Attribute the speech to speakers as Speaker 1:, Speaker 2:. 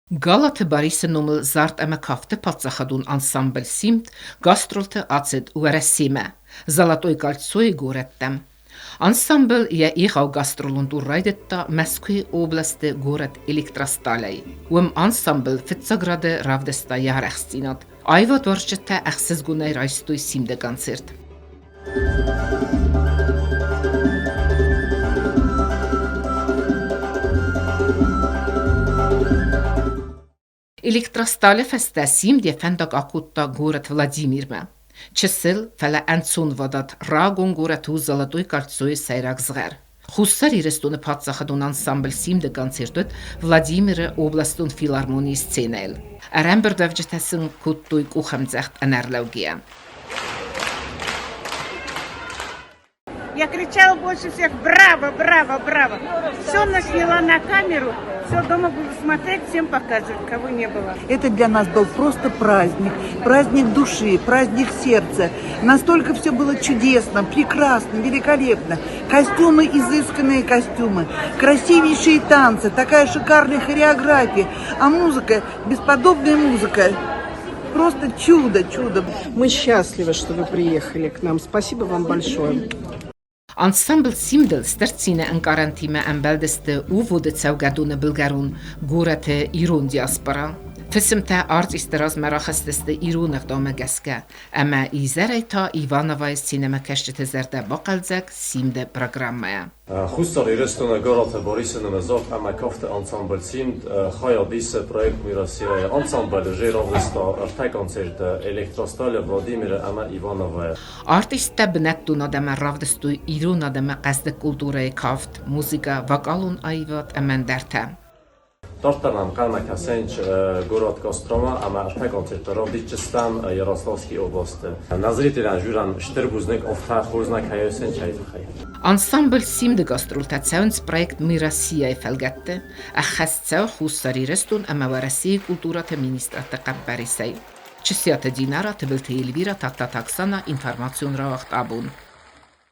Speaker 1: Галаты Барисы номыл зард ӕмӕ кафты паддзахадон ансамбль «Симд» гастролты ацыд Уӕрӕсемӕ, Золотой кольцойы горӕттӕм. Ансамбль йӕ егъау гастролон тур райдыдта Мӕскуыйы областы горӕт Электросталӕй. Уым ансамбль фыццаг рады равдыста йӕ арӕхстдзинад. Аивадуарзджытӕ ӕхсызгонӕй райстой Симды концерт. Электросталы фӕстӕ Симд йӕ фӕндаг акодта горӕт Владимирмӕ. Чысыл, фӕлӕ ӕнцонвадат рагон горӕт у Золотой кольцойы сӕйраг згъӕр. Хуссар Ирыстоны паддзахадон ансамбль Симды концерт уыд Владимиры областон филармонийы сценӕйыл. Ӕрӕмбырдуӕвджытӕ сын кодтой къухӕмдзӕгъд ӕнӕрлӕугӕйӕ.
Speaker 2: Я кричала больше всех «Браво, браво, браво!». Все насняла на камеру, все дома буду смотреть, всем показывать, кого не было.
Speaker 3: Это для нас был просто праздник, праздник души, праздник сердца. Настолько все было чудесно, прекрасно, великолепно. Костюмы, изысканные костюмы, красивейшие танцы, такая шикарная хореография, а музыка, бесподобная музыка. Просто чудо, чудо.
Speaker 4: Мы счастливы, что вы приехали к нам. Спасибо вам большое.
Speaker 1: Ансамбль Симдыл стыр цины ӕнкъарӕнтимӕ ӕмбӕлдысты Уводы цӕугӕдоны былгӕрон горӕты ирон диаспора. Фысымтӕ артисты размӕ рахызтысты ирон ӕгъдаумӕ гӕсгӕ, ӕмӕ изӕрӕй та Ивановайы сценӕмӕкӕсджыты зӕрдӕ бахъӕлдзӕг Симды программӕйӕ.
Speaker 5: Хуссар Ирыстоны горӕты Борисы нымӕцзаг ӕмӕ кафты ансамбль «Симд» хайад исы проект «Мы Россия»-йы. Ансамбль уже равдыста ӕртӕ концерты Электросталь, Владимиры ӕмӕ Ивановойы.
Speaker 1: Артисттӕ бынӕттон адӕмӕн равдыстой ирон адӕмы хъӕздыг культурӕйы кафт, музыкӕ, вокалон аивад ӕмӕ ӕндӕртӕ.
Speaker 5: Дарддӕр нӕм хъуамӕ кӕсӕнт город Кострома ӕмӕ ӕртӕ концерты равдисдзыстӕм Ярославский областы. Нӕ зрителӕн жюрӕн стыр бузныг, афтӕ хорз нӕ кӕй ӕй тыххӕй.
Speaker 1: Ансамбль Симды гастролтӕ цӕуынц проект «Мы Россия»-йы фӕлгӕтты, ӕххӕст цӕуы Хуссар Ирыстон ӕмӕ Уӕрӕсейы культурӕты министрадты хъӕппӕрисӕй. Чысиаты Динара, Тыбылты Эльвира, Тадтаты Оксана, информацион рауагъд абон.